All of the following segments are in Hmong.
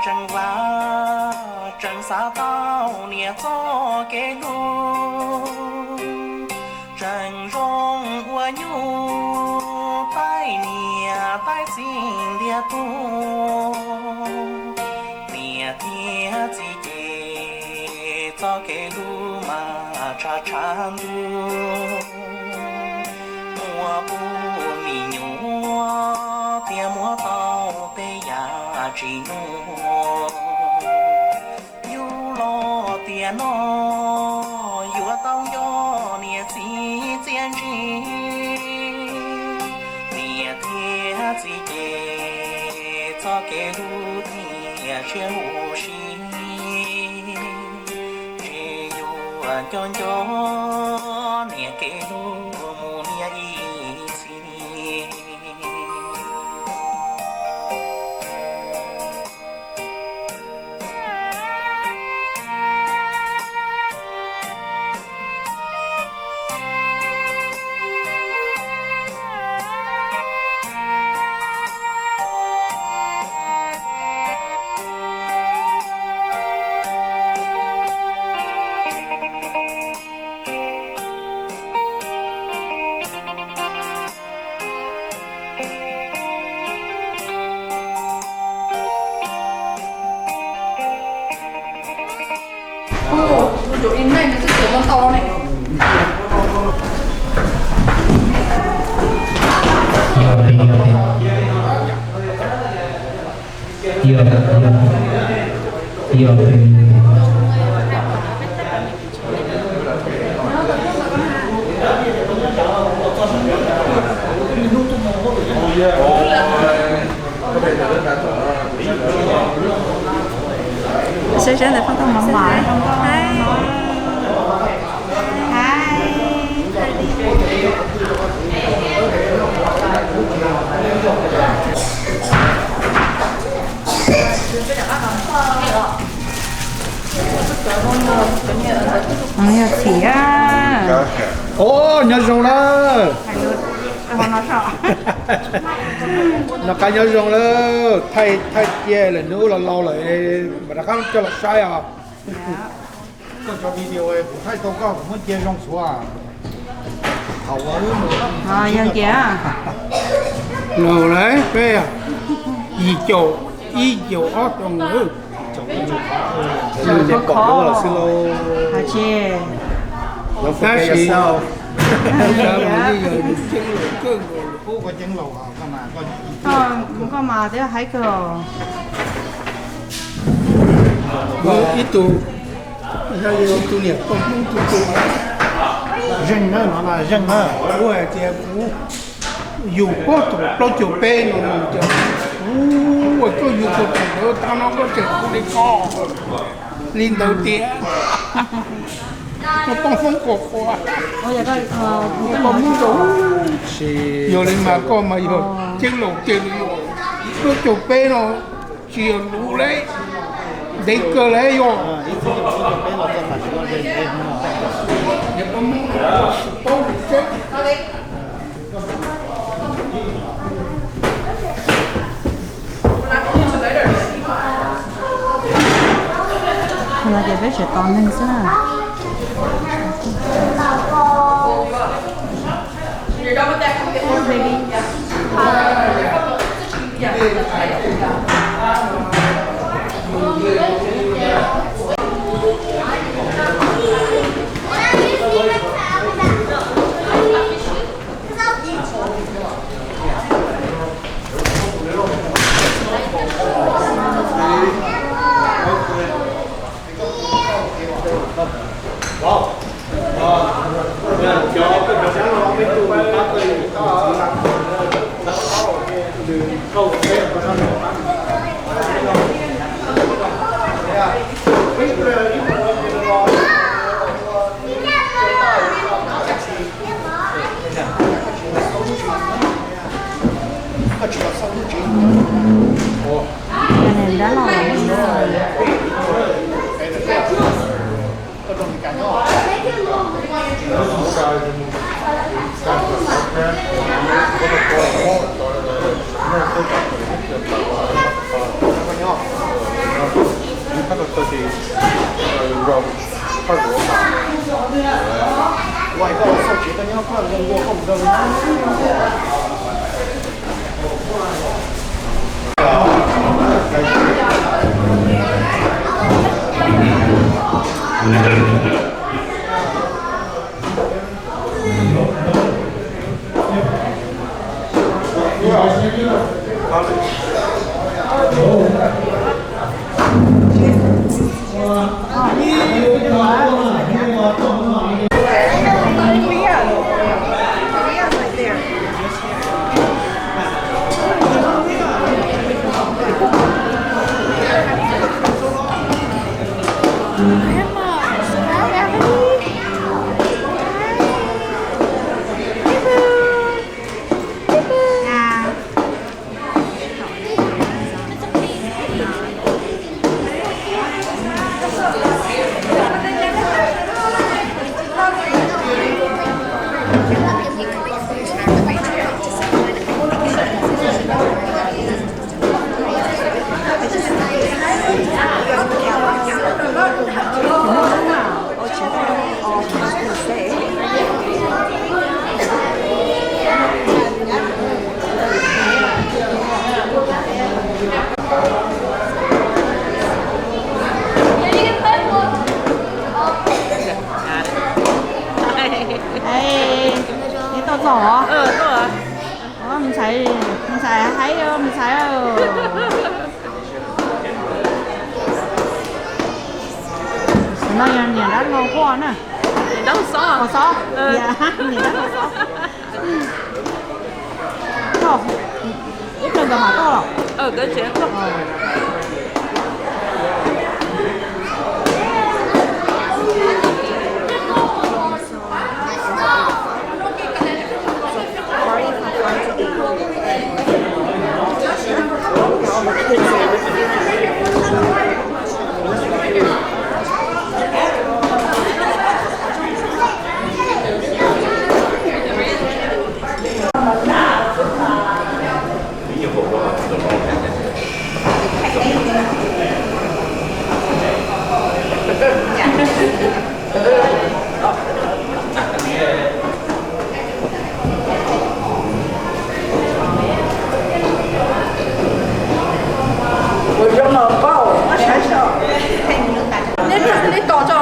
Tseem vam tseem xav tau niam txoj kev hlub, tseem zoo ua nyuj taij niam taij txiv ntiag tug. Niam thiab txiv ces txoj kev hlub mas tshav tshav ntuj, muab pub me nyuam thiaj muab tau tej yam tsis muaj. Yus los tiam no yuav tau nco niam txiv txiaj ntsig. Niam thiab txiv ces txoj kev hlub tiag siab huv si, ntshe yuav nco nco niam kev hlub mus niaj ib txhis. Saib saib ntawm phooj tau mos mos. Yog txiv. Os, nyob zoo na. Noj qab nyob zoo lawm, thaij thaij cia lawm, nws ua los laus lawm, mam rov qab coj los saib os. Koj cov video kuv thaij tau koj kuv muab cia zoo xwb. Yog ces laus lawm peb yim caum ib caum ob xyoo lawm. Khov khov xwb lauj. Tab sis koj mas twb hais kawg. Ib tug, ib tug niam poj Hmoob tus tus zeeg na, no zeeg na, kuv hais tias kuv yug pob thaum plaub caug peb no, kuv ua koj yug thaum ntawd tag no koj tseem ua li ko, li ntawd tiag. Koj poj Hmoob qhuas qhuas, koj Hmoob zoo. Yog li mas koj mas yog ceeb laus tiag li, plaub caug peb no tsis yog luv li, ntev kawg li yog. Qhov no ces peb tseem tos neeg xwb na. Grandma, smile, Emily. Hi. Hi, boo. Hi, boo. Ej, neb tuaj txog os? Mus ntxhais, mus ntxhais haib, mus ntxhais. Tus no yog niam dab laug Huaj na. Niam dab laug Xob. Ua Xob. Niam dab laug Xob. Ib pliag nkawd mam tuaj los? Neb tos tso.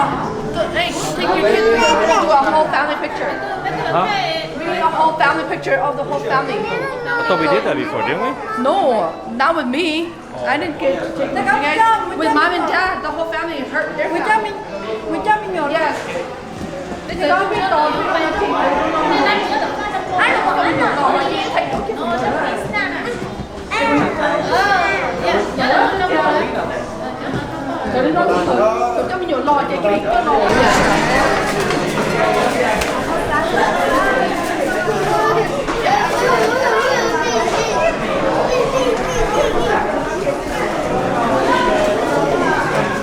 Hey, take your kids to do a whole family picture. Huh? We need a whole family picture of the whole family. I thought we did that before, didn't we? No, not with me. I didn't get to take with you guys. With mom and dad, the whole family, her, their family. Yes. Txawm koj peb tos peb tos, peb tos, peb tos, peb tos, peb tos.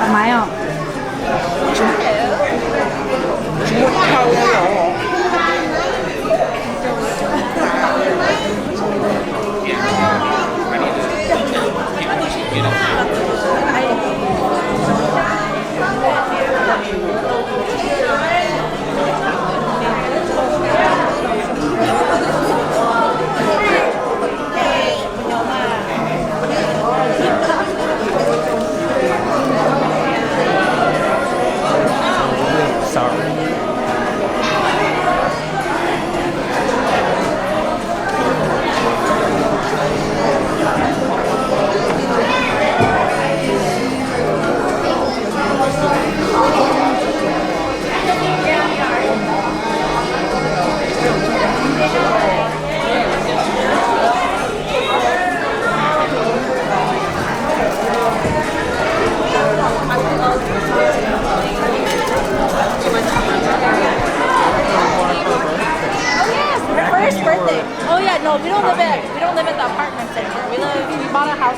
Maiv os. Oh, yes, her first birthday. Oh, yeah, no, we don't live at, we don't live at the apartments anymore. We live, we bought a house.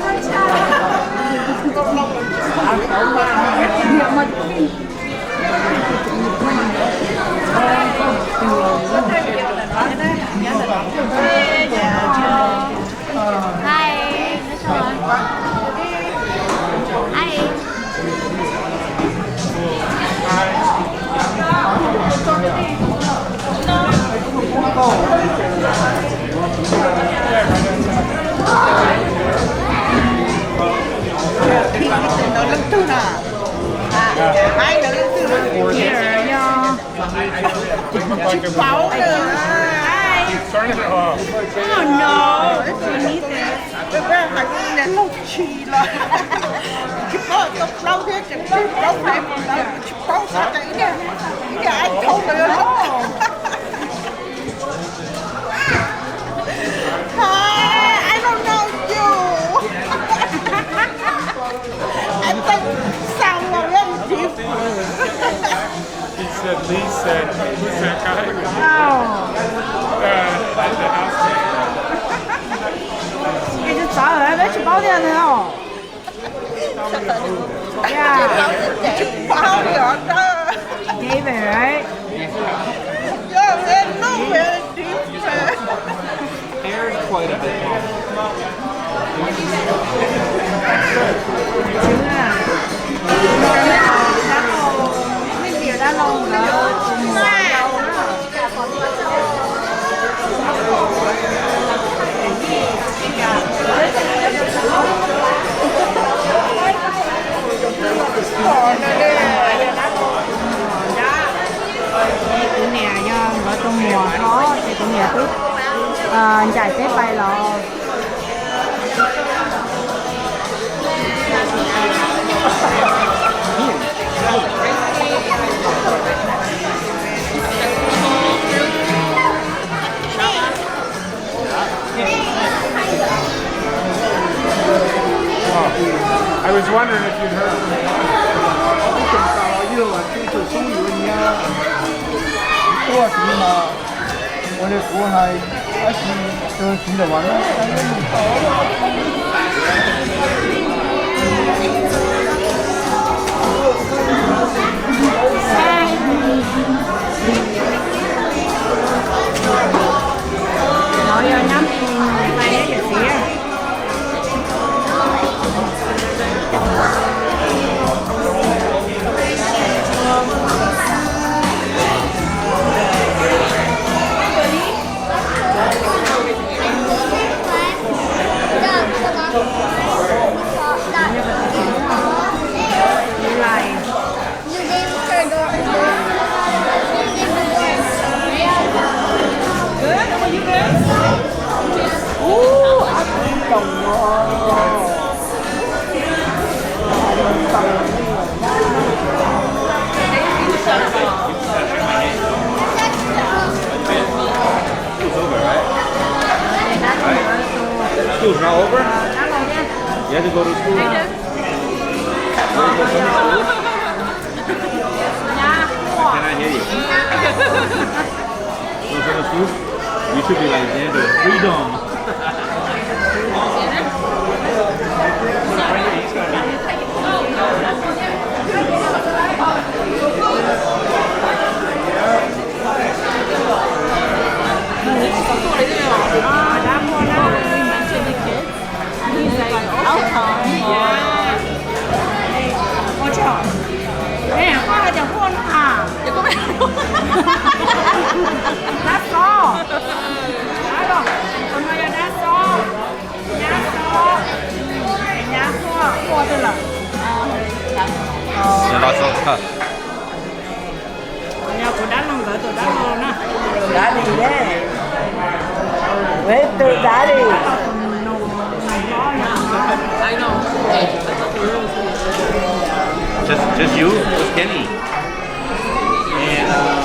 Hi. Hi. Ntawd leej twg na? Ai, ntawd leej twg na? Tsis paub na. Oh no. Hais niag laug tshis los tsis paub tau plaub thiab tseem tsis paub hais ntawd tsis paub xav tias ib niag, ib niag ai thauj los yog loj. Hi, I don't know you. I think sound very different. He said, Lee said, who's that guy? Oh. Uh, at the house. Ces tsis txawv lawm, peb tsis paub tias nws os. Yeah. Tsis paub li os. David, right? Yeah, they look very different. Hair is quite a bit long. Kuv niam yog nkawd tus muam hlob ces kuv niam twb ncaim peb pais los. I was wondering if you'd heard from him. Ua li kuv hais, tab sis tus txiv ntawm Vam no. No yog nyab Hmoob, yog txiv. School's not over? You have to go to school now? Where's the Sunday school? I cannot hear you. Go to the school? You should be like Xander. Freedom. Ua tsaug. Ej, koj hais tias hu no a? Dab xo. Dab los, tus no yog dab xo. Nyab xo. Nyab xo, hu twg lawm? Yog kuv dab laug nkawd tus dab laug na. Daddy, yeah. Where's the daddy? Just, just you? Where's Kenny? And, uh,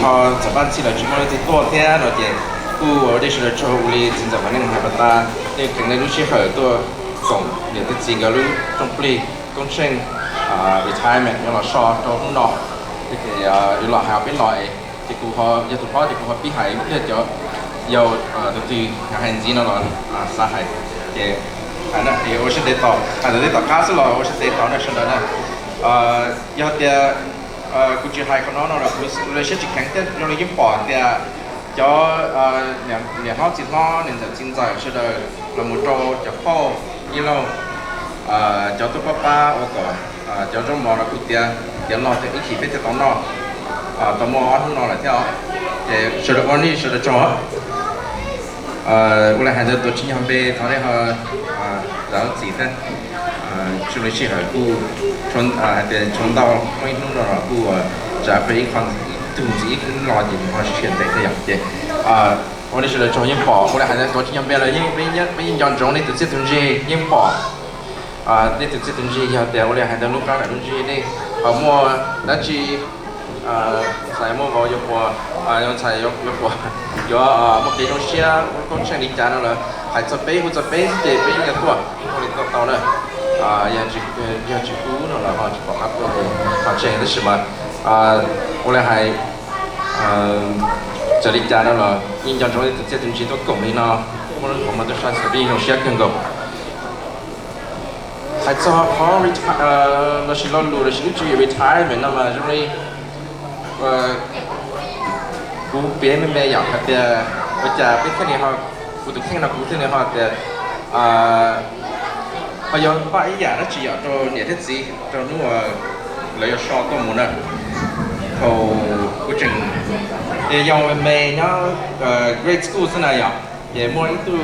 Ho txawm paj ntxhib lawv tsis muaj leej twg tuaj thiab no ces kuj ua dej sawv daws tsaug ua li txiv ntxawm Vam Neej hais pas tas, nej kheev nej lub sij hawm tuaj koom niam thiab txiv nkawd lub rooj plig koob tsheej retirement yuav los so rau hnub no. Ces yuav los hais peb los es ces kuv yog tus hlob ces kuv ho pib hais thiab cov yau tus twg hais ntxiv no los xav hais ces hais ua siab ntev tau, hais ntawm tej tom qab xwb los ua siab ntev tau na sawv daws na. Yog tias kuv tsis hais qhov no no los kuv lub siab tsis kheev thiab zoo li yeej pom tias cov niam hlob txiv hlob niam ntxawm txiv ntxawm sawv daws los mus rau cov phauj ib lauj, cov tuaj pab pab ua kom cov zaub mov los kuj tiav tiav log tias ib chim peb thiaj tau noj. Tau muaj ob hnub no lawm thiab os. Ces sawv daws ua nej sawv daws tsaug. Ua li hais ntawd tuav tsis nyog npe thov nej ho zam lub txim thiab. Zoo li sij hawm kuj hais tias tshuav ntau muaj ib hnub no los kuj tsav peb ib qho ib tug ntxiv ib hnub no ces nws ho sib sib ntev thiab yom ces ua nej sawv daws tsaug yeej pom ua li hais tias tuav tsis nyog npe los yeej peb yeej nco ntsoov nej tus txiaj tus ntsig yeej pom nej tus txiaj tus ntsig yog tias ua li hais tias lub qab ntawm lub ntsig nej ho muaj dab tsi ntxhais muaj vauv yuav puas, yuav ntxhais yuav puas, yuav muaj kev zoo siab koob tsheej li cas no lawm hais txog peb hu txog peb xwb ces peb yeej yuav tuaj ua li tau tau na. Yog tsis hu no los ho tsis pom qab tuaj, ho tseem tab sis mas ua li hais txawm li cas no los yeej nco ntsoov tus txiaj tus ntsig tuaj koom li no, muaj lub qhov muag tuaj saib xwb peb yeej zoo siab kawg nkaus. Hais txog qhov lossis lo lus lossis lub tswv yim retirement no mas zoo li kuv piav me me yom hais tias ua cas peb thiaj li ho, kuv tus kheej no kuv thiaj li ho tias ho yog npaj ib yam dab tsi yom rau niam thiab txiv rau hnub lawv yuav so tuaj mus na. Thaum kuv tseem yau me me nyob grade school xwb na yom, ces muaj ib tug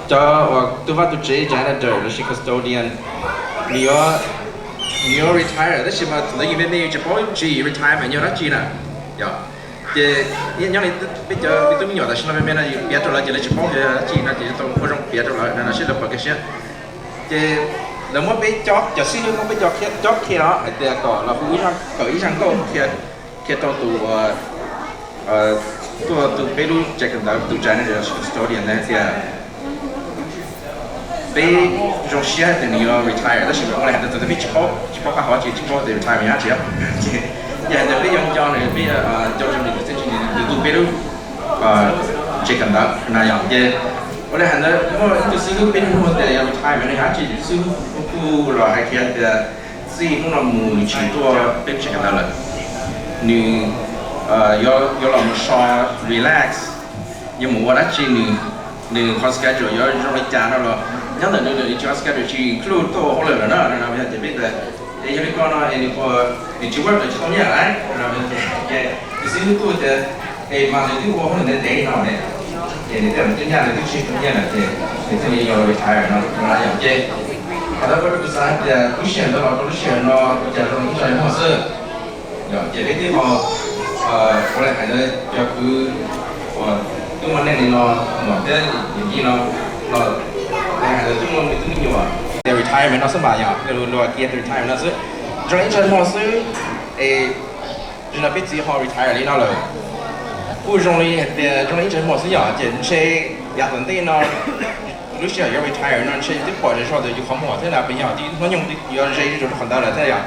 cov uas tu vaj tu tsev janitor lossis custodian, nws yuav, nws yuav retire tab sis mas thaum ntawd yus me me yus tsis paub tswv yim retirement yog dab tsi na. Yog ces nyob li peb cov me tub me nyuam tam sim no me me no yus piav rau lawv ces lawv tsis paub yog dab tsi no ces yuav tau ua zoo piav rau lawv no seb lawv puas nkag siab. Ces lawv muab peb cov xib hwb muab peb cov cob qhia hais tias kom los hu ib zaj, kom ib zaj nkauj qhia rau tus, tuaj tu peb lub tsev kawm ntawv tus janitor custodian ntawd hais tias peb zoo siab tias nws yuav retire tab sis mas ua li hais tias thaum peb tsis paub, tsis paub qab hov ces tsis paub tias retire yog dab tsi. Ces yog hais tias peb yuav nco nws, peb nco zoo nws tus txiaj ntsig, nws tu peb lub tsev kawm ntawv na yom. Ces ua li hais ntawd muaj ib tug xib hwb peb hnub tias yog retire mas nws yog dab tsi, xib hwb kuj los hais kiag tias txij hnub no mus nws tsis tuaj peb tsev kawm ntawv lawm. Nws yuav los mus so relax, yuav mus ua dab tsi nws, nws qhov schedule yuav zoo li cas no los nyob ntawm nws, nws tsis, qhov schedule tsis include tuaj ua hauj lwm lawm na no ces peb tias es yog li ko no es nws, nws tsis work lawm tsis tau nyiaj lawm no ces tus xib hwb kuj tias es mas nws twb ua hauj lwm ntev ntev no ne, ces nws twb tsis tau nyiaj, nws twb tsis tau nyiaj lawm ces nws thiaj li yuav retire no no yom. Ces qhov ntawd ua rau kuv xav hais tias lub sij hawm ntawd los rau lub sij hawm no ua cas zoo ib zaj muag xwb. Yog ces peb twb ho ua li hais ntawd cov kwv uas twb muaj neej li no, muam thiab yawm yij no los hais ntawd twb muaj me tub me nyuam, retirement no xwb mas yog luag kiag retirement no xwb, zoo ib zaj muag xwb. Es zaum no peb txiv ho retire li no lawm, kuj zoo li hais tias zoo li ib zaj muag xwb yom. Ces ntshe yav tom ntej no lub sij hawm yuav retire no ntshe twb pom zej zog ntawm yus qhov muag thiab na, pes yog hnub nyoog yuav ze zuj zus rau qhov ntawd lawm thiab yom.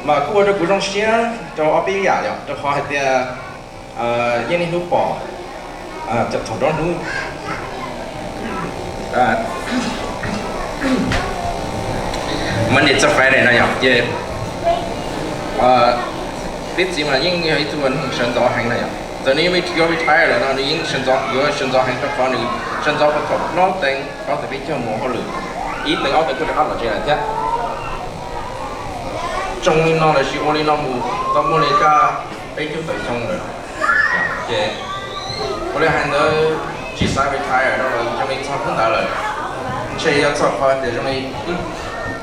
Mas kuj ua rau kuv zoo siab rau ob peb yam yom, rau qhov hais tias yeej niaj hnub pom, thaum nruab hnub Monday to Friday no yom, ces peb txiv mas yeej yog ib tug sawv ntxov heev na yom. Txawm nws yuav retire lawm no nws yeej yuav sawv ntxov heev rau qhov nws sawv ntxov puag thaum plaub teev plaub teev peb caug mus hauj lwm, ib teev ob teev kuj rov qab los tsev lawm thiab. Zoo li no lawm sis ua li no mus tau muaj li kaj peb caug tawm xyoo lawm. Ces ua li hais ntawd tsis xav retire no los zoo li txog hnub ntawd lawm, ntshe yog txog qhov tias zoo li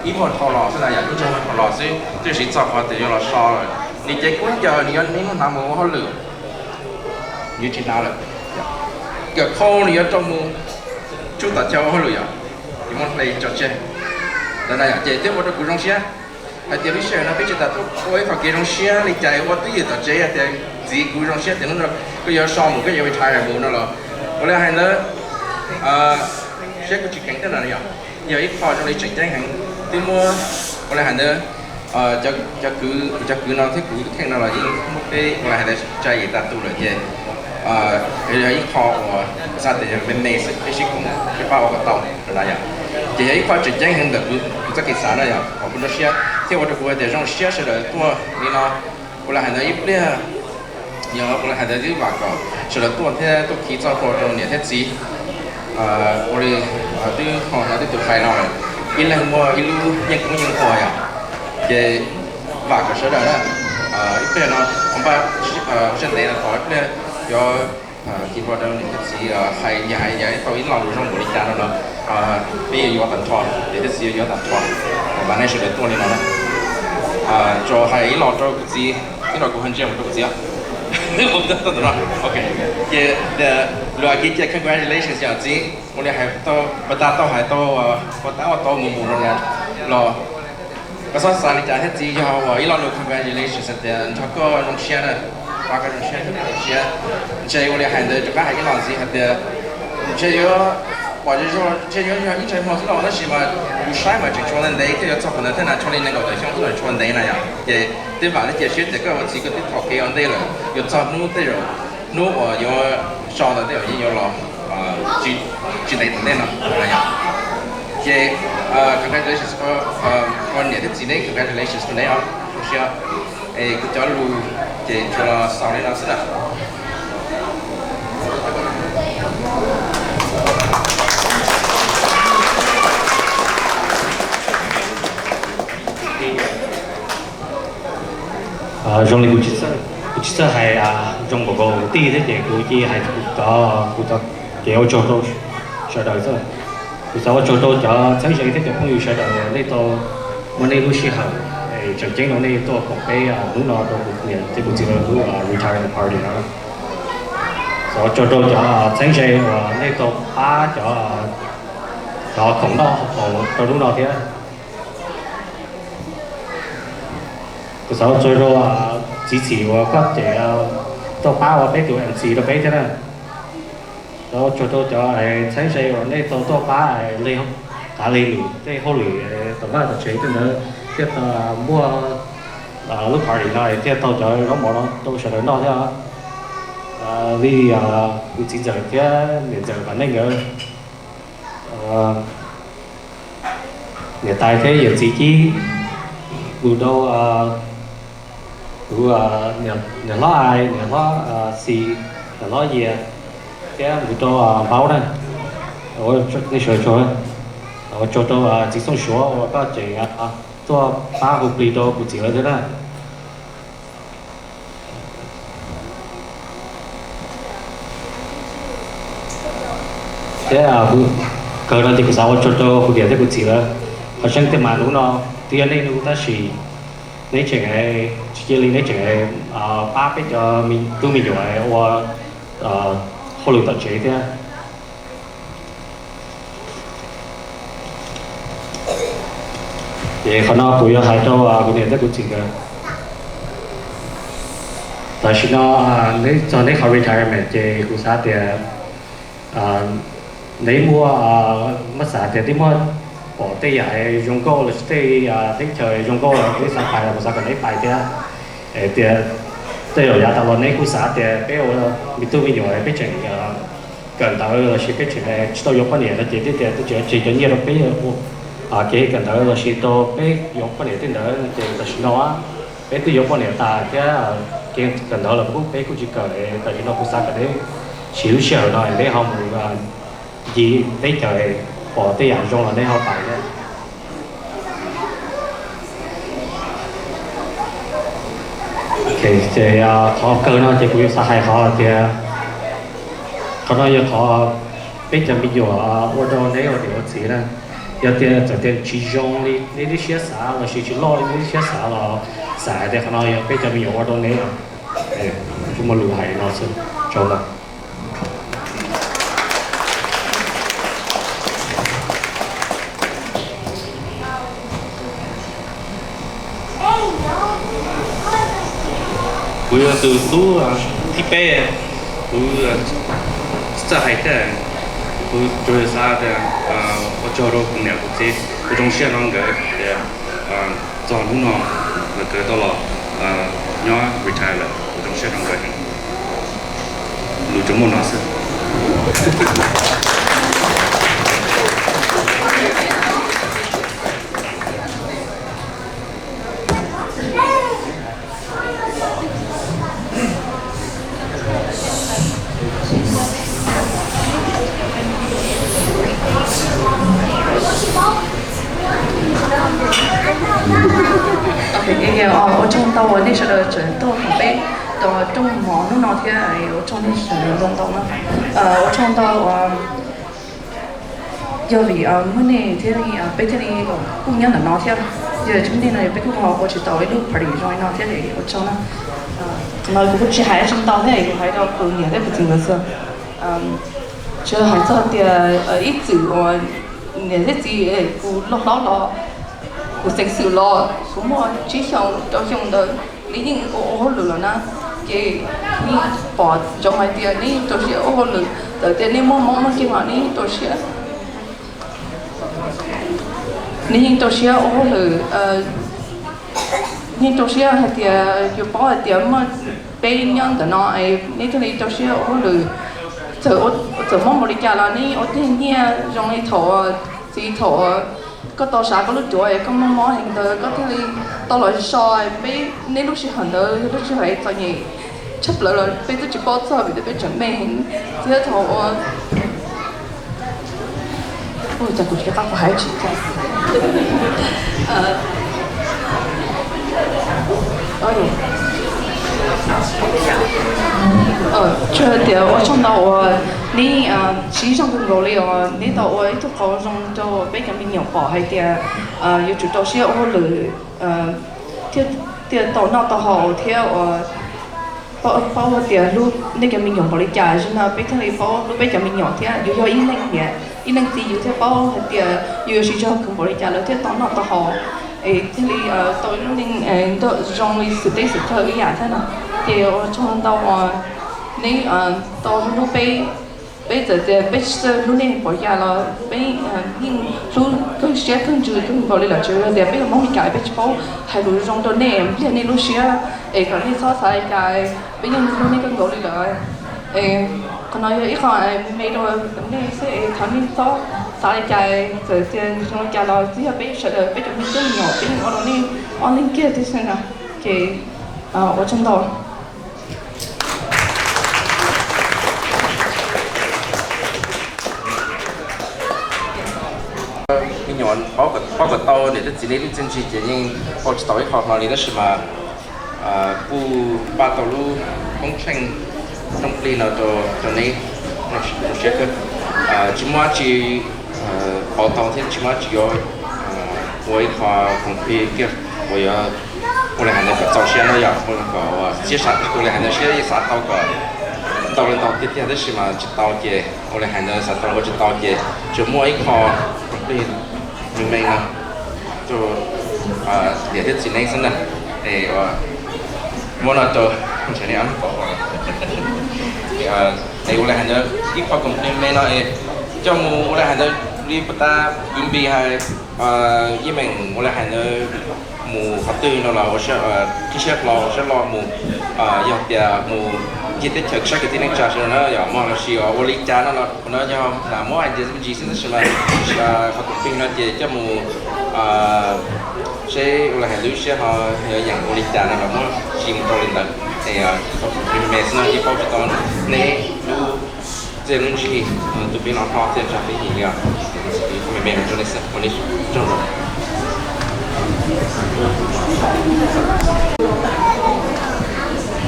ib muag dhau los xwb na yom, ib muag dhau los xwb, twb tsis txog qhov tias yuav los so lawm. Nws ces kub caug nws yuav niaj hnub hnav mus ua hauj lwm, nws tsis hnav lawm. Kawm khau nws yuav rau mus tsuj tom chaw ua hauj lwm yom, tsis muaj hle tso tseg. Ntawd na yom, ces thiaj ua rau kuv zoo siab hais tias lub sij hawm no peb tsis tas tuaj ua ib qho kev zoo siab li cas ua twj ywm tom tsev hais tias Txiv, kuv zoo siab tias hnub no koj yuav so mus, koj yuav retire mus no los ua li hais ntawd, siab kuj tsis kheev thiab no yog, yog ib qho zoo li tseem ceeb heev. Twb muab ua li hais ntawd, cov kwv, cov kwv no thiab kuv tus kheej no los yeej muab peb ua li hais ntawd tsa yim tas tu lawm ces yog ib qho uas xav tias yog me me xwb, peb sib koom peb pab ua kom tau no yog. Ces yog ib qho tseem ceeb heev ntawm kuv txoj kev xav no yog kom kuv rau siab thiab ua rau kuv hais tias zoo siab sawv daws tuaj li no. Ua li hais ntawd ib pliag yog ua li hais ntawd twb vam kom sawv daws tuaj thiab tuaj khi txoj hlua rau niam thiab txiv. Ua li twb ho no twb tus hais no lawm, ib leeg muaj ib lub yeej koob yeej ua yom. Ces vam kom sawv daws na, ib pliag no, npaj sab ntev no tos ib pliag yuav khi hlua rau niam thiab txiv, hais yog hais yog tau ib lo lus zoo npaum li cas no los peb yuav yuav tag nrho, niam thiab txiv yuav yuav tag nrho. Vam nej sawv daws tuaj li no na. Tso hais ib lo rau kuv txiv, ib lo kuv ho ntsia mus rau kuv txiv. Ok, ces lus Askiv ces congratulations yom txiv. Ua li hais tau, puas tas tau hais tau, puas tas ua tau mus mus no los koj txhob xav li cas thiab txiv, yog ua ib lo lus congratulations hais tias nrog koj zoo siab na, pab koj zoo siab, zoo siab. Ntshe ua li hais ntawd rov qab hais ib lo ntxiv hais tias ntshe yuav pom zoo zoo, ntshe yuav yog ib ntsais hmo xwb los tab sis mas kuv saib mas tseem tshuav ntev ntev thiab yuav txog qhov ntawd thiab na, tshuav li nees nkaum tawm xyoo xwb los tshuav ntev na yom. Ces twb vam thiab cia siab tias koj ua txiv koj twb thov kev ua ntej lawm, yuav txog hnub tej zaum hnub uas yuav so ntawd tej zaum yeej yuav los tsis ntev tom ntej no. Ces congratulations rau niam thiab txiv neb, congratulations rau neb os, zoo siab. Es kuv cov lus ces tsuas los xaus li no xwb na. Zoo li kuv tsis txawj, kuv tsis txawj hais zoo npaum nkaus kuv tij thiab ces kuv cia hais kuv cov, kuv cov, ces ua tsaug rau sawv daws xwb. Kuv xav ua tsaug rau cov txheeb ze thiab cov phooj ywg sawv daws nej tau muab nej lub sij hawm tseem ceeb rau nej tuaj koom peb hnub no rau kuv niam thiab kuv txiv lawv lub retirement party no. Xav ua tsaug rau cov txheeb ze uas nej tau pab cov, cov khoom noj khoom haus rau hnub no thiab. Kuv xav ua tsaug rau txiv txim uas koj ces tuaj pab ua peb tus M C rau peb thiab na. Xav ua tsaug rau cov txheeb ze uas nej tau tuaj pab li qav li lwm tej hauj lwm tom vaj tom tsev tej ntawd thiaj tau muaj lub party no thiaj tau cov zaub mov no rau sawv daws noj thiab. Li kuv txiv ntxawm thiab niam ntxawm Vam Neej nkawd, niam tais thiab yawm txiv Cib, mus rau kuv niam hlob Ais, niam hlob Xis, niam hlob Yias, thiab mus rau Npaub na. Nej sawv daws tsaug, ua tsaug rau txiv Xooj Suav uas koj tseem tuaj pab hu plig rau kuv txiv lawv thiab na. Thiab kawg no ces kuv xav ua tsaug rau kuv niam thiab kuv txiv lawv. Qhov tseeb tiag mas hnub no twb yog nej hnub tab sis neb tseem, tsis cia li neb tseem pab peb cov tub me nyuam ua hauj lwm tom tsev thiab. Ces qhov no kuv yuav hais rau kuv niam thiab kuv txiv nkawd. Tam sim no neb txog neb qhov retirement ces kuv xav tias neb muaj, muab xav tias twb muaj pom tej yam zoo nkauj los sis tej teb chaws zoo nkauj los neb xav pais los kuv xav kom neb pais thiab. Tias tej zaum yav tas los neb kuj xav tias peb ua me tub me nyuam peb tseem kawm ntawv los sis peb tseem tsis tau yuav poj niam no ces twb tias twb tseem tseg cov nyiaj rau peb ua kev kawm ntawv los sis rau peb yuav poj niam tej ntawd no ces tam sim no peb twb yuav poj niam tas thiab kev kawm ntawv los kuj peb kuj tsis kawm. Tam sim no kuv xav kom neb siv lub sij hawm no neb ho mus ncig teb chaws pom tej yam zoo los neb ho pais thiab. Ces qhov kawg no ces kuv yuav xav hais qhov tias qhov no yog qhov peb cov me nyuam ua rau neb ua niam ua txiv na. Yog tias txawm tias tsis zoo li neb lub siab xav los sis tsis loj li neb lub siab xav los xav hais tias qhov no yog peb cov me nyuam ua rau neb. Kuv muaj lus hais no xwb, tsaug ntau. Kuv Kuv yog tus tub thib peb, kuv txawj hais thiab, kuv tsuas xav tias ua tsaug rau kuv niam kuv txiv, kuv zoo siab hlo nkawd tias txog hnub no nkawd tau los nyob retire lawm, kuv zoo siab hlo nkawd. Lus tsuas muaj no xwb. Ua tsaug ntau uas nej sawv daws tseem tuaj koom peb tos rooj mov hnub no thiab ua tsaug nej sawv daws ntau ntau na. Ua tsaug ntau uas yog vim muaj nej thiaj li peb thiaj li kuj nyob ntawm no thiab. Yog tsis muaj nej no peb kuj ho ua tsis tau ib lub party zoo li no thiab, ua tsaug na. Qhov no kuv kuj tsis hais tsis ntau thiab, kuv hais rau kuv niam thiab kuv txiv nkawd xwb. Tsuas hais txog tias ib txwm uas niam thiab txiv kuv loj hlob los kuv xeev xwm los kuv muaj tsib xyoos rau xyoo ntawd nws yeej ua ua hauj lwm los na, ces nws pom ntsoov hais tias nws yeej rau siab ua hauj lwm, txawm tias nej muaj mob muaj nkeeg los nws yeej rau siab, nws yeej rau siab ua hauj lwm, yeej rau siab hais tias yuav paub hais tias muaj peb nyob ntawm no es nws thiaj li rau siab ua hauj lwm. Txawm mob npaum li cas los nws ua tiag nyiaj zoo li thaum txiv thaum koj tau sav koj lub duav es koj mob mob heev ntawd koj thiaj li tau los so peb, neb lub sij hawm ntawd yog lub sij hawm txom nyem tshaj plaws los peb twb tsis paub txog vim tias peb tseem me heev thiab thaum ua Ua cas kuv tsis qab kuv hais tsis tau. Tsuas tias ua tsaug ntau uas neb siv zog kawg nkaus li uas neb tau ua ib tug qauv zoo rau peb cov me nyuam pom hais tias yuav tsum rau siab ua hauj lwm thiaj tau noj tau haus thiab uas paub hais tias hlub nej cov me nyuam npaum li cas, zaum no peb thiaj li paub hlub peb cov me nyuam thiab yus yog ib leej niam ib leej txiv yus thiaj paub hais tias yus yuav siv zog kawg npaum li cas lawv thiaj tau noj tau haus es thiaj li tau ib lub neej nrog zoo li xwm teb xwm chaw ib yam thiab no. Ces ua tsaug ntau uas neb tau hlub peb. Peb txawm tias peb tsis txawj hlub nej npaum cas los peb yeej hlub kawg siab kawg ntsws kawg nkaus li lawm, tsuas yog tias peb yog Hmoob li cas peb tsis paub hais lus zoo rau nej npliag nej lub siab es kom nej txhob xav li cas, peb yeej hlub nej kawg nkaus li lawm. Qhov no yog ib qho me me rau nej xwb es thov nej txhob xav li cas, txawm tias zoo li cas los twb yog peb sawv daws peb cov me tub me nyuam peb yeej ua rau nej ob leeg kiag thiab xwb na. Ces ua tsaug ntau. Me nyuam paub kom tau niam thiab txiv nej lub txiaj ntsig ces yeej paub tsis tau ib qho hlo li tab sis mas kuj npaj tau lub koob tsheej rooj plig no rau neb, zoo siab kawg. Tsis muaj dab tsi pauv tau thiab tsis muaj dab tsi yuav ua ib qho koom plig kiag uas yuav ua li hais ntawd kom txaus siab no yog kom siab xav ua li hais ntawd siab xav tau kom tau li ntau tiag tiag tab sis mas tsis tau ces ua li hais ntawd xav tau ua tsis tau ces tsuas muaj ib qho koom plig me me no rau niam thiab txiv neb xwb na. Es muab no rau ntshe neb ob pom es ua li hais ntawd ib qho koom plig me me no es coj mus ua li hais ntawd li puas tas kwv npis hais yeej meem ua li hais ntawd mus qhov twg no los ua siab qhib siab hlo ua siab loj mus yog tias mus ncig teb chaws saib kwv tij neej tsa sawv daws na yog mog lossis ua li cas no los qhov no yog muab hais tias me ntsis xwb tab sis mas qhov koom plig no ces coj mus seb ua li hais lub siab ho yog yeem ua li cas no los muab tsis mus rau li ntawd es qhov koom plig me xwb no yeej paub tsis tau neb lub txiaj lub ntsig tus peb no hlob txiaj ntsig peb yim li os. Qhov me me no rau nej xwb ua nej tsaug ntau.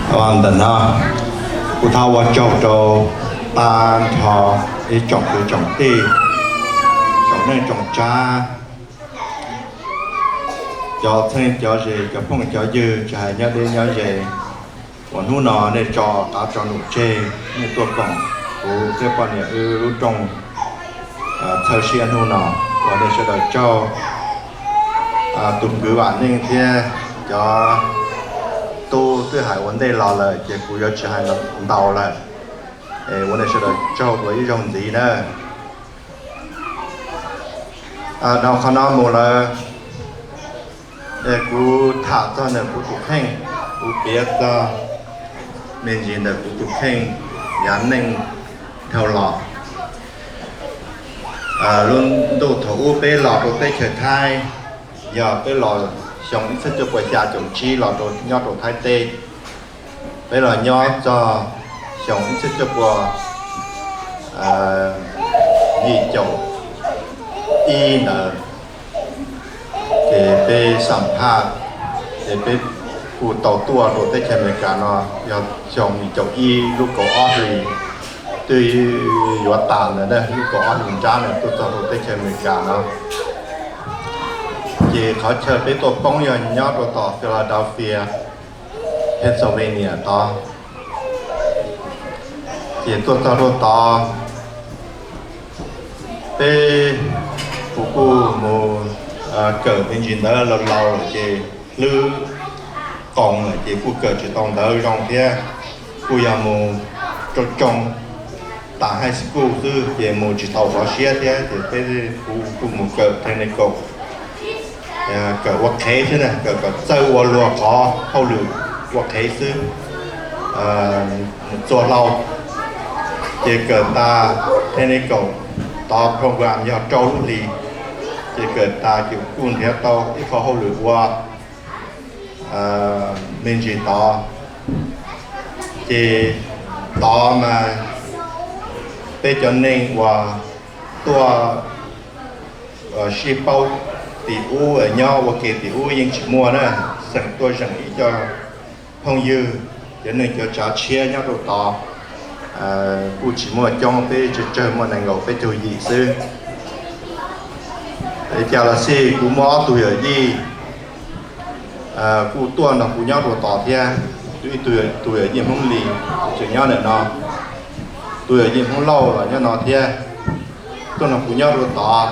Ntawm no kuv thov ua tsaug rau tag nrho ib tsoom kwv tsoom tij, tsoom neej tsoom tsav, cov txheeb cov ze, cov phooj cov ywg, tsis hais nyob deb nyob ze, uas hnub no nej tso qav tso num tseg, nej tuaj koom kuv thiab poj niam wb lub rooj txhawb siab hnub no, ua nej sawv daws tsaug. Tus kwv Vam Neej thiab cov tub twb hais ua ntej los lawm ces kuv yuav tsis hais ntau lawm. Ua nej sawv daws tsaug dua ib zaug ntxiv na. Dhau qhov no mus lawm, kuv tham txog ntawm kuv tus kheej, kuv piav txog me ntsis ntawm kuv tus kheej yav neej dhau los. Lub ntuj thaum ub peb los rau teb chaws Thaib, yog peb los xyoo ib txhiab cuaj puas xya caum tsib los rau nyob rau Thaib teb. Peb los nyob txog xyoo ib txhiab cuaj puas yim caum ib ntawd, ces peb xam phaj, ces peb kuj tau tuaj rau teb chaws Amelikas no, yog xyoo yim caum ib lub kaum ob hlis, twb yuav tas ntawd, lub kaum ob hlis nrab ntawd tuaj txog rau teb chaws Amelikas no. Ces qhov chaw peb tuaj poob yog nyob rau tom Philadelphia, Pennsylvania tod. Ces tuaj txog rau tod, peb, kuv kuj mus kawm me ntsis ntawv laus laus lawm ces hlwb qoos lawm ces kuj kawm tsis tau ntawv zoo thiab, kuj yog mus tsoo tsoo tas high school xwb ces mus tsis tau qhov siab thiab ces peb, kuv kuj mus kawm technical, kawm ua qhev xwb na, kawm kom txawj ua luag qhov hauj lwm ua qhev xwb, txua hlau. Ces kawm tas technical, tov program yog rau lub hlis, ces kawm tas ces kuj nrhiav tau ib qho hauj lwm ua me ntsis tod. Ces tod mas peb cov neeg uas tuaj sib paub tim ub nyob ua ke tim ub yeej tsis muaj na, xeem tuaj zeem ib co phooj ywg, cov neeg cov tsav tshiab nyob rau tod kuj tsis muaj coob, peb tsawg tsawg muaj nees nkaum peb caug yim xwb. Cas los xij kuv muaj ob tug yawm yij kuj tuaj nrog kuv nyob rau tod thiab, ib tug yawm yij Hmoob Lis tseem nyob ntawm no, tus yawm yij Hmoob Lauj los nyob no thiab, tuaj nrog kuv nyob rau tod.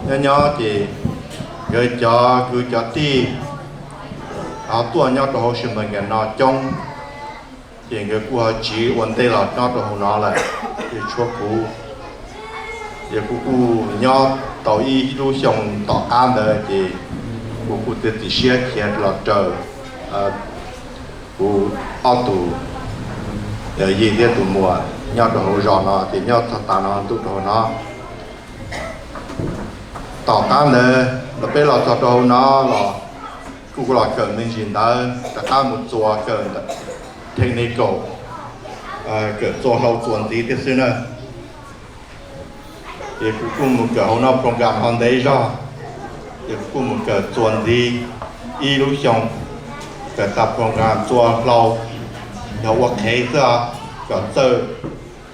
Nyob nyob ces nkawd cov kwv cov tij ho tuaj nyob rau hauv Sài Gòn no coob, ces nkawd kuj ho tsiv ua ntej los nyob rau hauv no lawm, ces tshuav kuv. Ces kuv kuj nyob tau ib lub xyoo tom qab ntawd ces kuv kuj txiav txim siab khiav los raws kuv ob tug yawm yij thiab tus muam nyob rau hauv zos no ces nyob txog tav no ntuj rau hauv no. Tom qab ntawd los peb los txog rau hauv no los kuj los kawm me ntsis ntawv rov qab mus txuas kawm technical, kawm txua hlau txuas ntxiv thiab xwb na. Ces kuv kuj mus kawm hauv no program ho ntev zog, ces kuv kuj mus kawm txuas ntxiv ib lub xyoo, kawm tag program txua hlau, yog ua qhev xwb os, kom txawj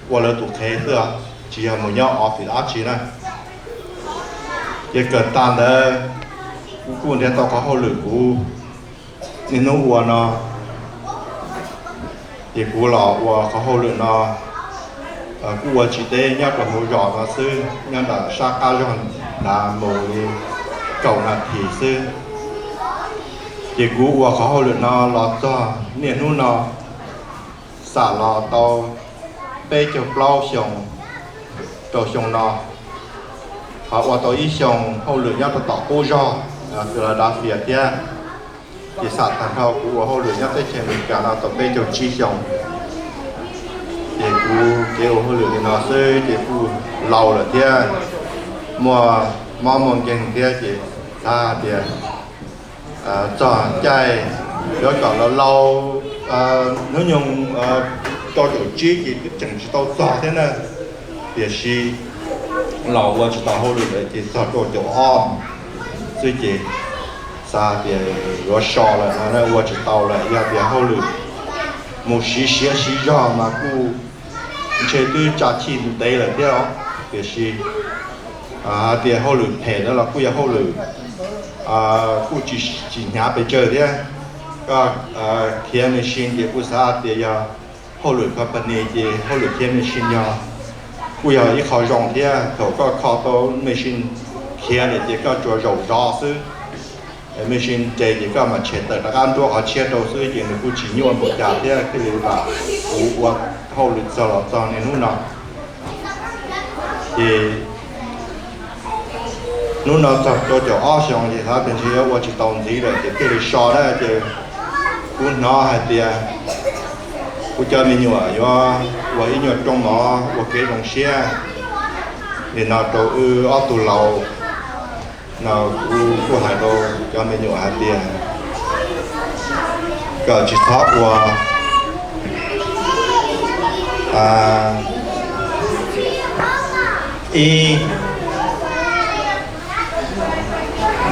ua lawv tus qhev xwb os, tsis yog mus nyob office dab tsi na. Ces kawm tag ntawd kuv kuj nrhiav tau qhov hauj lwm kuv niaj hnub ua no, ces kuv los ua qhov hauj lwm no kuj ua tsis deb, nyob rau hauv zos no xwb, nyob nram sab qab zog nrad mus li kaum nas this xwb. Ces kuv ua qhov hauj lwm no los txog niaj hnub no, xam los tau peb caug plaub xyoos rau xyoo no, ho ua tau ib xyoos hauj lwm nyob rau tom qub zog Philadelphia thiab. Ces xam tag nrho kuv ua hauj lwm nyob teb chaws Amelikas no tau peb caug tsib xyoos. Ces kuv kev ua hauj lwm li no xwb ces kuj laus lawm thiab, muaj mob muaj nkeeg thiab ces xav hais tias txog caij yuav kom laus laus, hnub nyoog rau caum tsib ces twb tseem tsis tau txog thiab na. Tiam sis los ua tsis tau hauj lwm lawm ces txog rau caum ob xwb ces xav tias yuav so lawm no na, ua tsis tau lawm. Yog tias hauj lwm mus siv siav siv zog mas kuj ntshe twb tsa chij ntev lawm thiab os. Tiam sis hais tias hauj lwm phem ntawd los kuj yog hauj lwm kuj tsis, tsis hnyav pes tsawg thiab. Koj khiav machine ces kuj xav tias yog hauj lwm company ces hauj lwm khiav machine yog kuj yog ib qho zoo thiab. Thaum koj kho tau machine khiav lawm ces koj tsuas zaum zov xwb, Machine nres ces koj mam tshem tawm rov qab nruab qhov tshiab rau xwb ces nws kuj tsis nyuaj npaum cas thiab thiaj li lam kuv ua hauj lwm txog los txog niaj hnub no. Ces hnub no txog rau caum ob xyoos ces xav tias ntshe yuav ua tsis tau ntxiv lawm ces thiaj li so na ces kuv hnov hais tias kuv cov me nyuam yuav ua ib nyuag rooj mov ua kev zoo siab li no rau wb ob tug laus no. Kuv kuj hais rau cov me nyuam hais tias kom tsis txhob ua ib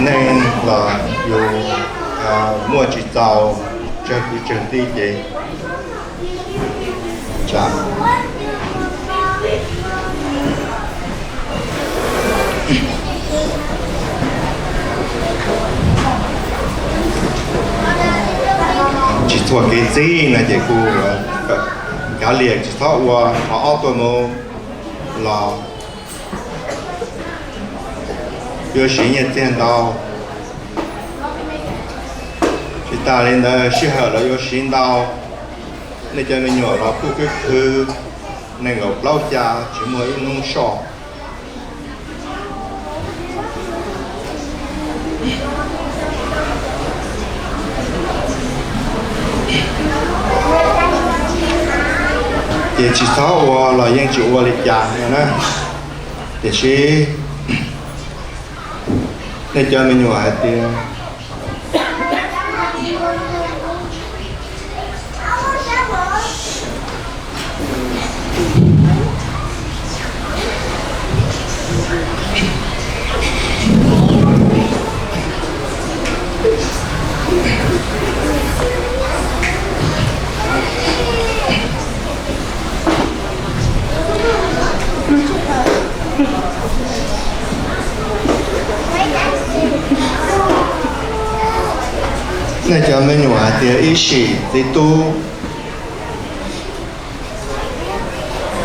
neeg los yus muaj tsis txaus tsawg kwv tsawg tij ces tsis txhua kev txib no ces kuv kav liam tsis txhob ua qhov ob tuaj mus los yuav siv nyiaj txiag ntau. Tsis tas li ntawd sij hawm los yuav siv ntau. Nej cov me nyuam los kuj khwv khwv, nees nkaum plaub xya tsis muaj ib hnub soj. Ces tsis txhob ua los yeej tsis ua li cas no na. Tiam sis nej cov me nyuam hais tias nej cov me nyuam hais tias ib sim txiv tub,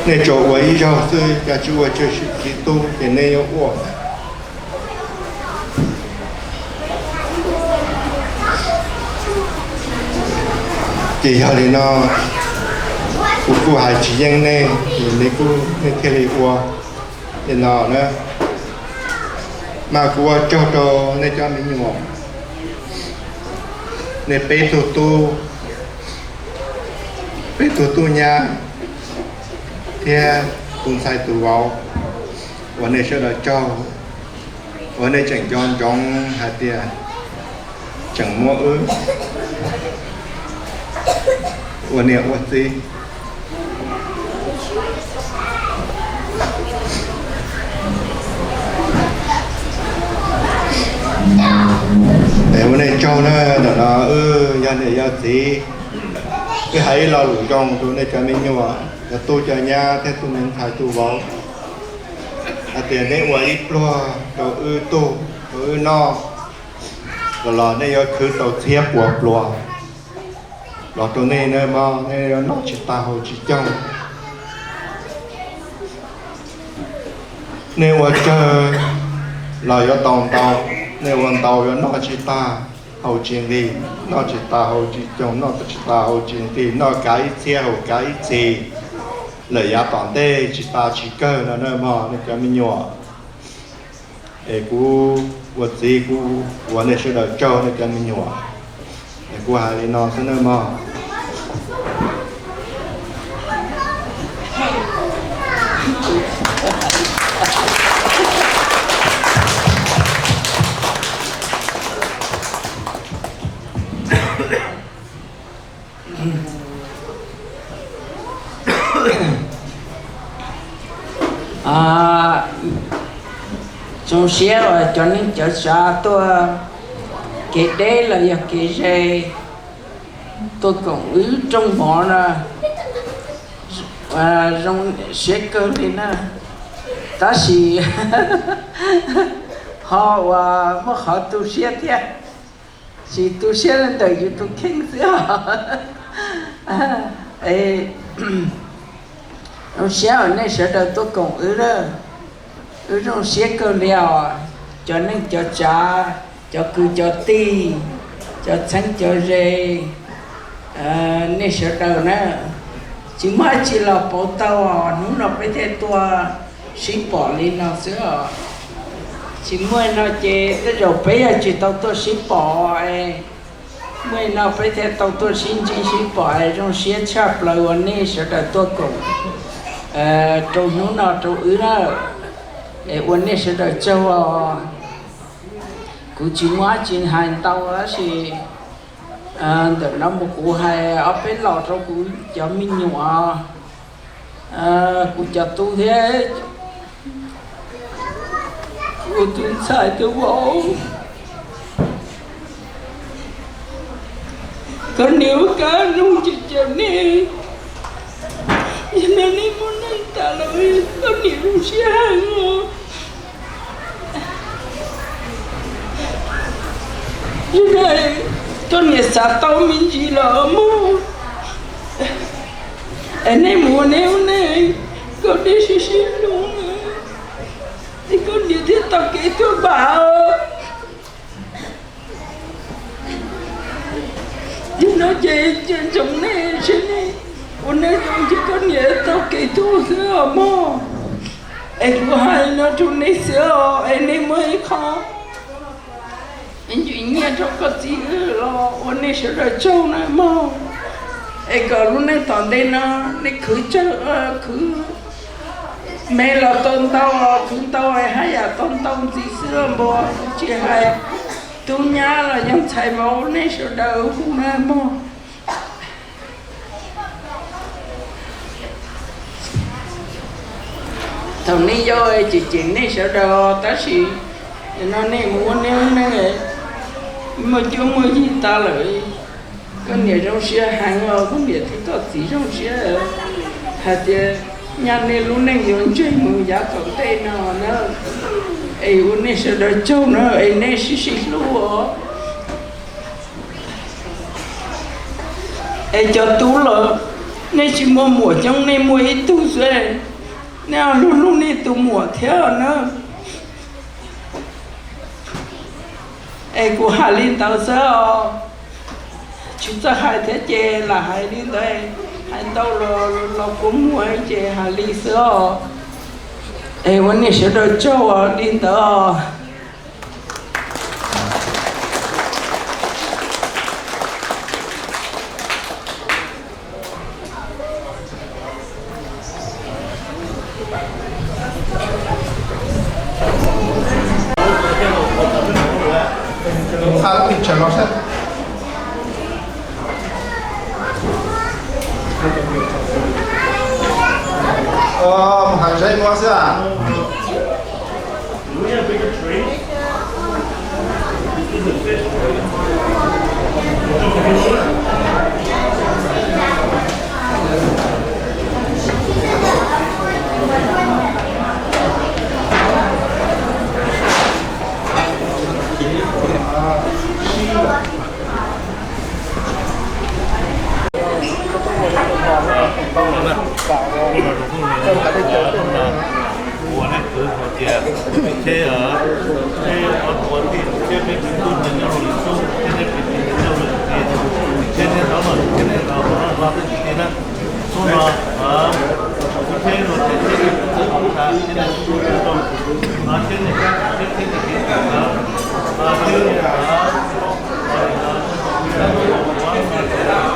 nej tsuas ua ib zaug xwb, cas tsis ua tsuas sim txiv tub ces nej yuav ua. Ces yog li no, kuv kuj hais tsis yeej nej, nej kuj nej thiaj li ua li no na. Mas kuv ua tsaug rau nej cov me nyuam, nej peb tug tub, peb tug tub nyab thiab tus ntxhais tus vauv, uas nej sawv daws tsaug, uas nej tseem nco ntsoov hais tias tseem muab wb ua niam ua txiv. Es ua nej tsaug na, ntawm no wb yog niam yog txiv, wb hais ib lo lus zoo rau nej cov me nyuam, cov tub cov nyab thiab tus me ntxhais tus vauv, hais tias neb ua ib pluag rau wb tug rau wb noj, los los nej yuav khwv tau txhiab puas pluas los rau nej na mog, nej yuav noj tsis tag haus tsis coog. Nej ua tsawg los yuav tau ntau, nej ua ntau yuav noj tsis tag haus tsis nqig, noj tsis tag haus tsis coog, noj tsis tag haus tsis nqig, noj kav ib txhiab haus kav ib txhis lawm yav tom ntej tsis tas tsis kawg no na mog nej cov me nyuam. Es kuv ua txiv kuv ua nej sawv daws tsaug nej cov me nyuam. Es kuv hais li no xwb nawb mog. Zoo siab uas cov neej cov tsav tuaj kev deb los yog kev ze tuaj koom wb rooj mov no zoo siab kawg li na. Tab sis ho uas muaj qhov tu siab thiab, tsis tu siab li ntawm yus tus kheej xwb os. Zoo siab uas nej sawv daws tuaj koom wb lawm. Wb zoo siab kawg li os, cov neej cov tsav cov kwv cov tij, cov txheeb cov ze, nej sawv daws na, tsis muaj dab tsi los pauv tau, hnub no peb thiaj tuaj sib pom li no xwb os. Tsis muaj no ces tej zaum peb yog tsis tau tuaj sib pom es, muaj no peb thiaj tau tuaj sib ntsib sib pom es zoo siab tshaj plaws uas nej sawv daws tuaj koom rau hnub no rau wb na. Es ua nej sawv daws tsaug os. Kuv tsis muaj dab tsi hais ntau tab sis ntawm no mus kuv hais ob peb los rau kuv cov me nyuam, kuv cov tub thiab kuv tus ntxhais tus vauv. Koj niam ua kab noog cem cem nej, yog no nej muaj neej tas lawm, koj niam zoo siab heev os. Yog no koj niam xav tau me ntsis los mog, es nej mus ua nej ua neej, koj dej sib sib hlub, es koj niam thiaj tau kev tuaj pab. Yog no ces ntsoov nej seb nej ua neej zoo ces koj niam tau kev tuaj xwb os mog. Es kuv hais no rau nej xwb os, es nej muaj ib qho ib ntsis nyiaj rau koj txiv wb los ua nej sawv daws tsaug na mog. Es kom lub neej tom ntej no nej khwv tsawg khwv me los tau ntau, khwv ntau es haj yam tau ntau ntxiv xwb los npua, kuv tsis hais tub nyab los yog ntxhais vauv, nej sawv daws hu na mog. Thaum nej yau ces cem nej sawv daws, tab sis no nej mus ua nej ua neej, muaj cuab muaj yig tas lawm. Koj niam zoo siab heev os, koj niam thiab koj txiv zoo siab hais tias nyaj nej lub neej yuav ntseg mus yav tom ntej no na. Es ua nej sawv daws tsaug na, es nej sib sib hlub os. Es cov tub los nej tsis muaj muam coob, nej muaj ib tug xwb, nej hlub hlub nej tus muam thiab na. Es kuv hais li ntawd xwb os. Tsis txawj hais thiab ces lam hais li ntawd, hais ntau los kua muag ces hais li xwb os. Es ua nej sawv daws tsaug os, li ntawd os. Mus qha lub pes tsawg los saib. Mus hav zeb muab xwb a. Ua nej kwv hais tias, thiab, thiab ob tug tij thiab peb kwv tij nyob rau lwm xub, thiab nej kwv tij nyob rau lwm txij, thiab nej tau los thiab nej tau los hlob thiab txiv tij na. Hnub no, thiab los thiab nej kwv tij hauv tshaj thiab nej tub tub rau, thiab nej thiab thiab nej kwv tij na, thiab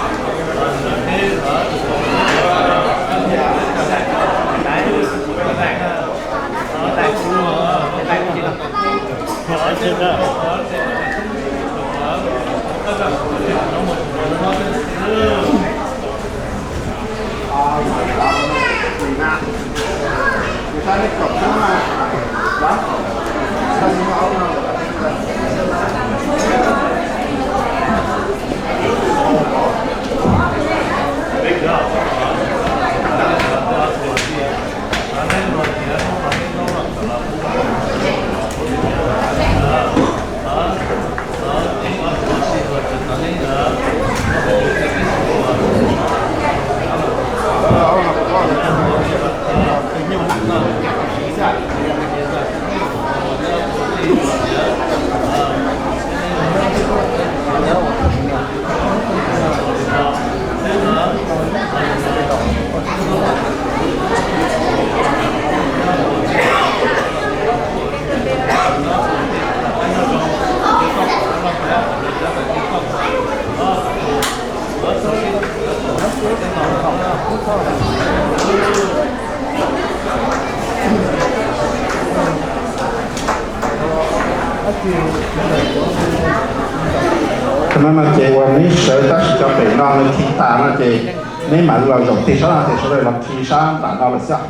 Qhov no no ces uas neb sawv tab sis cov pem no nws khi tas no ces neb mam los zaum tig sab no ces sawv daws los khi sab nram no lawm xwb.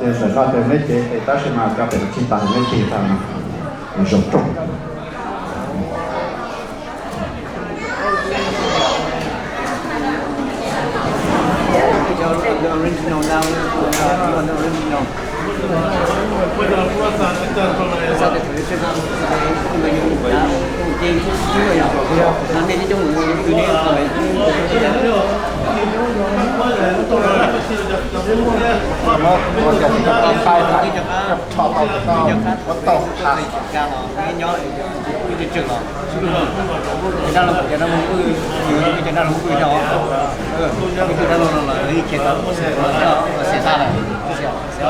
Ces ntawm no ces neb cev tes tab sis mas cov pem khi tas neb tig tag no, zaum rooj. Cov dab laug, cov dab laug, cov dab laug, cov dab laug, cov dab laug, cov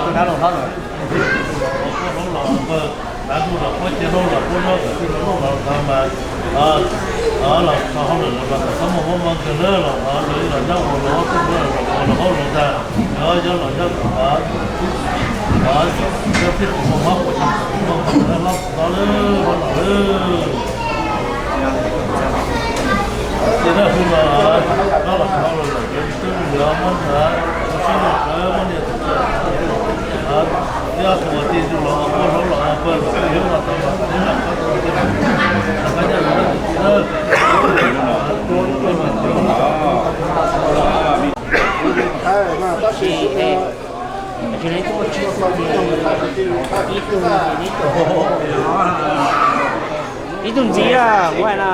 dab laug, cov dab laug, Ib tug ntxiv, kuv hais na.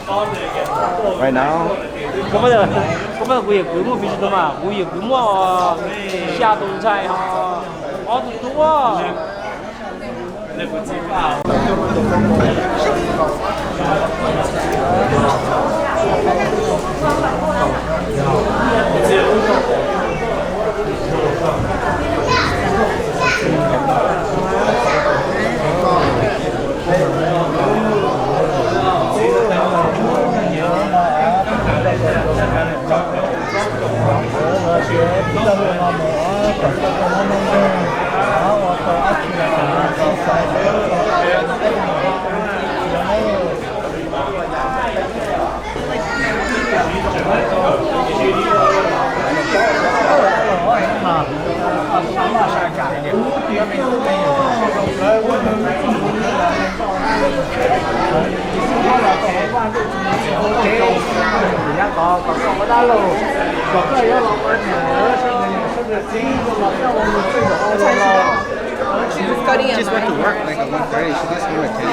Koj paub tias kuv yawm kwv muaj pes tsawg tus mas, kuv yawm kwv muaj xya tus ntxhais, ob tug tub. Just went to work like at one thirty, so this is like ten.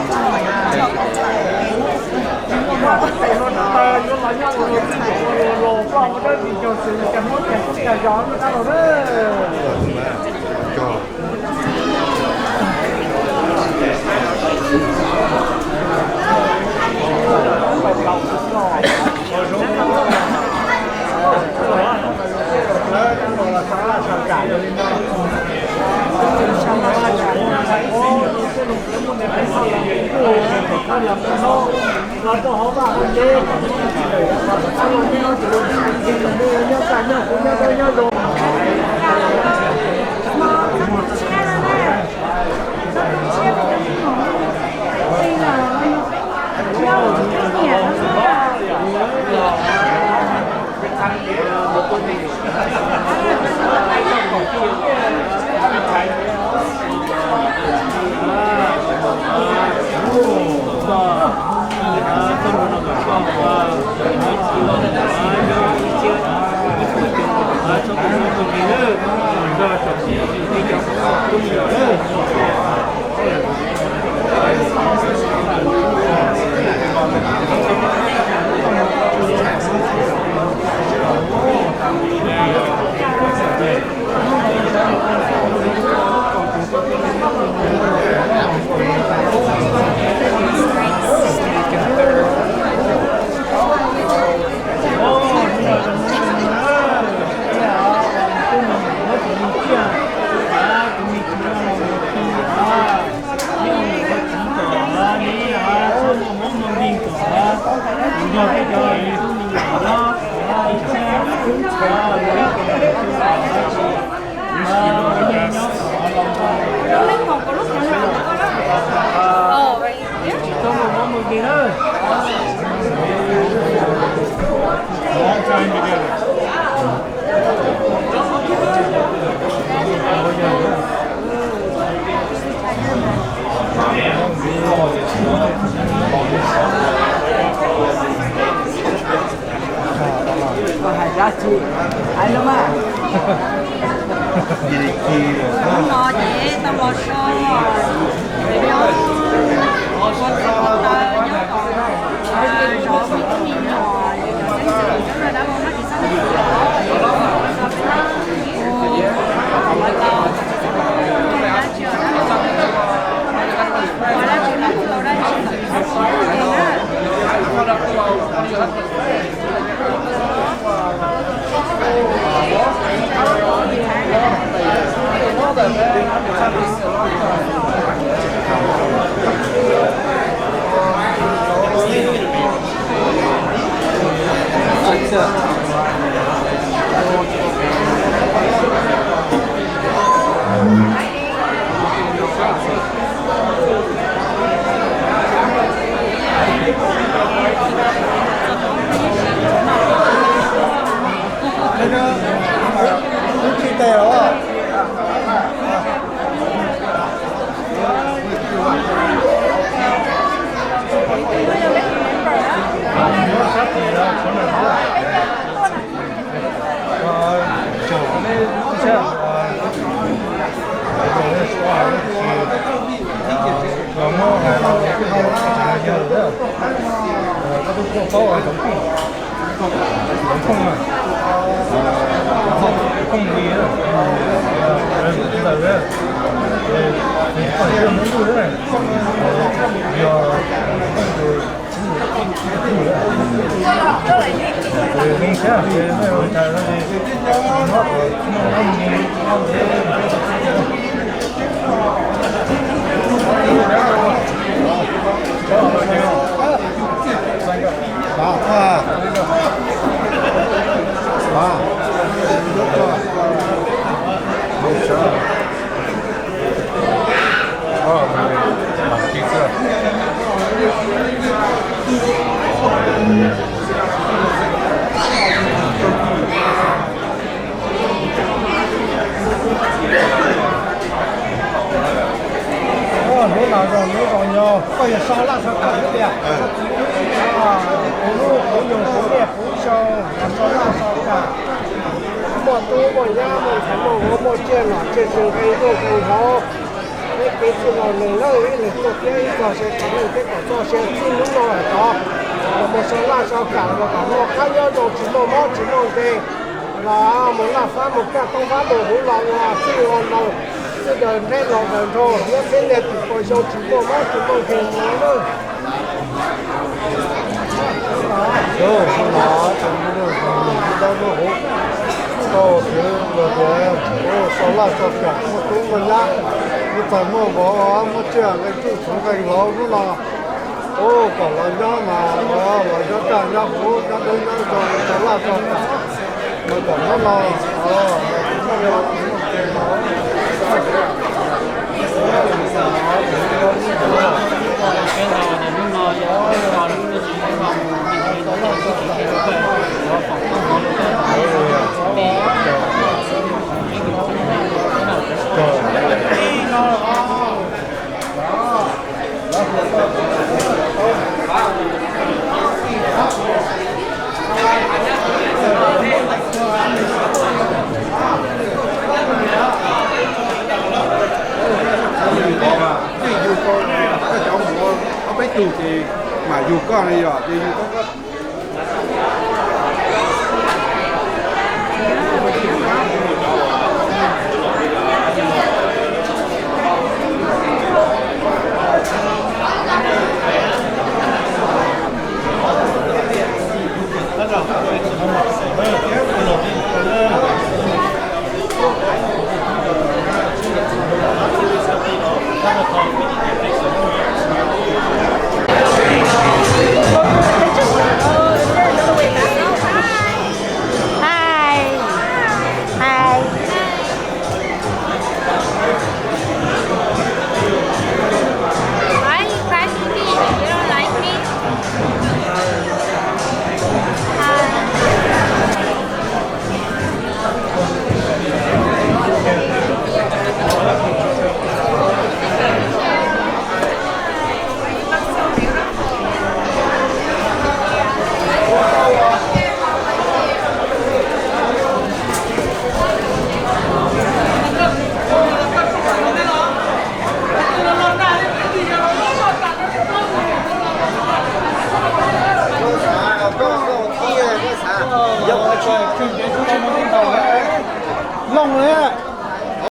Hais dab tsi? Hais los mas. Hnub no ces tau los so nyob, ua txhaum ua taw nyob tom zos me tub me nyuam, yus cov xeeb ntxwv cov dab laug hab tsis txhob ua, ua tau tsis txhob ua dab tsi, ua dab tsi los tau dab tsi. Los muab hais los yog koj tub koj paub cov phooj, cov phooj na, phooj li ntawd, phooj li na, yog phooj li Hnub no zoo, hnub zoo nyob, koj yog sau laj sau kam thiab tiag. Kuv lub, kuv nyuag, kuv niaj kuv xyoo so laj sau kam, muaj tub muaj nyab, muaj ntxhais muaj vauv, muaj tsiaj nom tsiaj txhu, nqe ntuj nqe hauv. Peb kev txwj laus neeg lawm, ib leeg tuaj thiab ib txog se qhov neeg thiab kom txoj sia txij hnub no tod los mus sau laj sau kam los kom muaj qab nyob zoo, tsis muaj mob tsis muaj nkeeg, los mus laj fab mus kaj, toob fab mus huv, los ua txwj ua laus, txwj daws nreb laus daws nraug, nyob peb niaj tim pua xyoo tsis muaj mob tsis muaj nkeeg mus lawm. Tus no tus me nyuam ntawd noj huv tau kwv los tias, sau laj sau kam, muaj tub muaj nyab, muaj ntxhais muaj vauv, muaj tsiaj nqe ntuj txhu nqe hauv, hnub no ua kom los nyob mas los nyob kaj nyob huv, nyob dawb nyob zoo, sau laj sau kam, mas kom hnub no Ces yug koj, koj cov mus ob peb tug ces mam yug koj ne, yog ces yug koj. Looj ne.